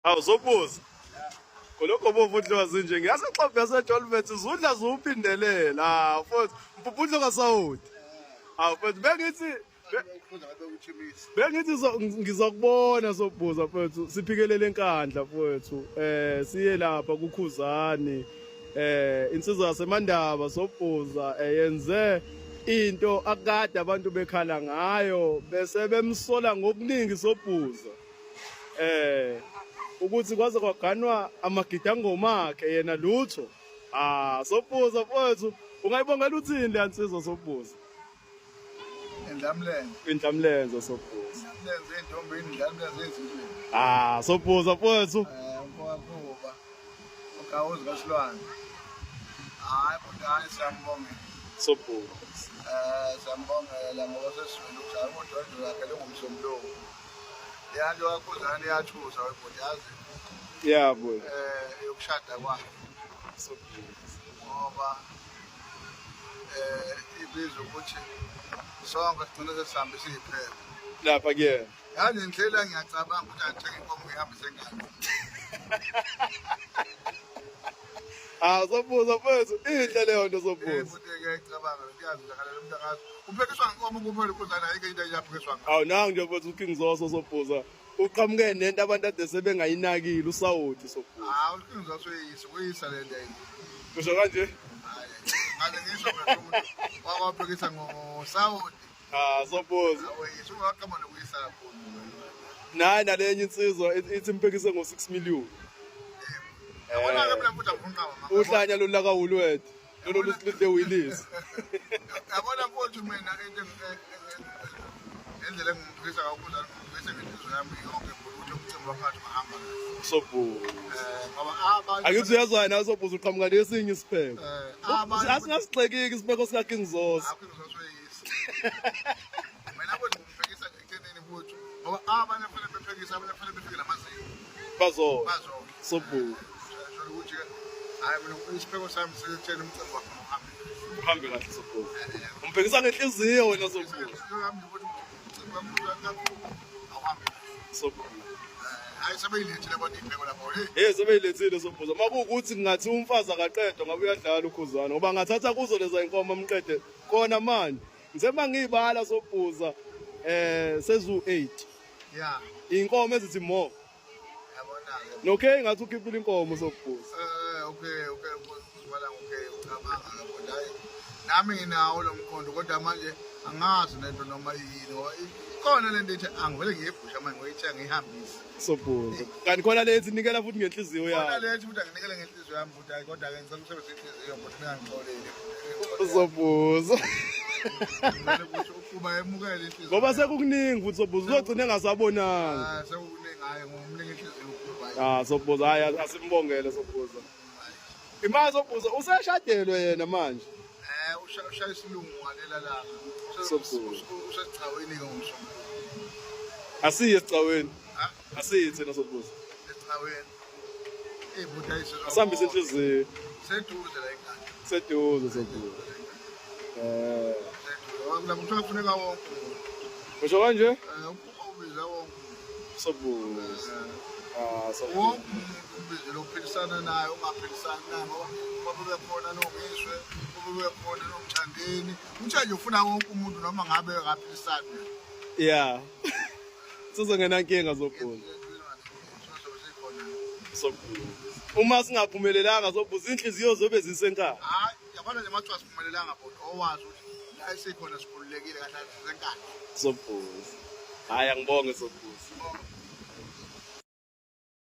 Awu sobuza. Khulokho bovu udliwa zinje ngiyasexobha yaseJolvet zudla zuwuphindelela futhi mpuphudlo kaSawudi. Awu futhi bengithi bengithi ngizokubona sobuza mfethu siphikelele enkandla mfethu eh siye lapha kukhuzani eh insizwa yasemandaba sobhuza eyenze into akade abantu bekhala ngayo bese bemsola ngokuningi sobhuza eh ukuthi kwaze kwaganwa amagidangoma akhe yena lutho. Ah sobhuza mfowethu ungayibongela uthini le nsizwa sobhuza? Indlamlenze. Indlamlenze sobhuza. Indlamlenze intombi indlamlenze ezinsizweni. Ah sobhuza mfowethu. Eh umfokakuba. Ugawuzi kaSilwane. Hayi kodwa hayi siyambongela. Sobhuza. Eh siyambongela ngoba sesizwile ukuthi hayi kodwa indlu yakhe lengumsombuluko. Leya nto kaKhuzani iyathusa webhuti yazi. Yeah boy. Eh yokushada kwakhe. Ngoba eh ibiza ukuthi sonke sigcine sesihambe siyiphepha. Lapha kuyena. Yazi ndlela ngiyacabanga ukuthi angithenge inkomo ngihambise ngane. Ah sobuza mfethu inhle leyo nto sobuza. Yebo ngiyacabanga kuyazenzakalela umuntu akazi. Uphekiswa ngenkomo kuphela ukhuzana ayikho into eyaphekiswa ngayo. Awu nangu nje mfethu uKing Zoso sobuza. Uqhamuke nento abantu ade sebengayinakile usawoti sobuza. Hawu uKing Zoso uyisa uyisa le nto yini. Kusho kanje? Hayi. Ngaze ngisho mina umuntu wakwaphekisa ngosawoti. Ah sobuza. Uyisa ungaqamba nokuyisa kakhulu. Nayi nalenye insizwa ithi imphekise ngo-6 million. Yabona-ke mina futhi angifuni qaba manga. Uhlanya lolu lakawulwethu. Lolu lusilidle Willis. Yabona mfowethu mina into ngendlela engimphikisa kakhulu ngimphikise ngenhliziyo yami yonke ukuthi umcimbi waphakathi ungahamba kahle. Sobhuza. Eh ngoba abanye Akithi uyezwa yena sobhuza uqhamuka nesinye isipheko. Eh, abanye Asingasigxekiki isipheko sika King Zoso. akho ngizosoyisa. Mina futhi ngimphikisa nje ekuthenini futhi ngoba abanye kufanele bephekise abanye kufanele befike namazinyo. Bazo. Bazodla. Sobhuza. Sho ukuthi hayi mina isipheko sami sekutheni umcimbi wakho uhambe. Uhambe kahle sobhuza. Umphekisa ngenhliziyo wena sobhuza. Sobhuza. Hayi sebeyilethile abantu ipheko lapho hey. Hey sebeyilethile sobhuza. Uma kuwukuthi kungathi umfazi akaqedwa ngabe uyadlala ukhuzana ngoba ngathatha kuzo leza inkomo amqede kona manje. Ngithe mangiyibala sobhuza eh sezu 8. Yeah. Inkomo ezithi more. Yabona-ke. No-K ngathi ukhiphile inkomo sobhuza. Eh okay okay uzibala okay ucabanga kodwa hayi nami nginawo lo mqondo kodwa manje angazi lento noma yini ngoba ikhona lento ethi angivele ngiyebhusha manje ngoyithenga ngiyihambise. Sobhuza. Kanti khona lethi nikela futhi ngenhliziyo Khona yakho. lethi ukuthi anginikele ngenhliziyo yami futhi hayi kodwa ke ngicela usebenzise inhliziyo futhi ningangixoleli. Sobhuza. Ngicela ukuthi ukuba emukele inhliziyo. Ngoba sekukuningi futhi sobhuza uzogcina engasabonanga. Ah sekukuningi hayi ngomnika inhliziyo ukuba. Ah sobhuza hayi asimbongele sobhuza. Imali sobhuza useshadelwe yena manje. Eh ushaya isilungu ngalela langa. Sobhuza. Usesigcawini ke ngomsombuluko. Asiye esigcaweni. Ha? Asiye thina sobhuza. Esigcaweni. Ibutha isizwe. Asihambise inhliziyo. Seduze la ekhaya. Seduze sobhuza. Eh Seduze. Lapho kuthiwa kufuneka wonke umuntu. usho kanje? Eh ubiza wonke umuntu. Sobhuza. Ah sobhuza. Wonke umuntu ubizele uphilisana naye ungaphilisani naye ngoba ngoba bekhona noNgizwe, ngoba bekhona noMthandeni. Uthe nje ufuna wonke umuntu noma ngabe akaphilisani naye. Yeah. Sizongena nkinga sobhuza. Sobhuza. Uma singaphumelelanga sobhuza inhliziyo zobe zisenkaba. Hayi, yabona nje mathiwa siphumelelanga bhuti owazi ukuthi la esikhona sikhululekile kahle sisenkani. Sobhuza. Hayi angibonge sobhuza.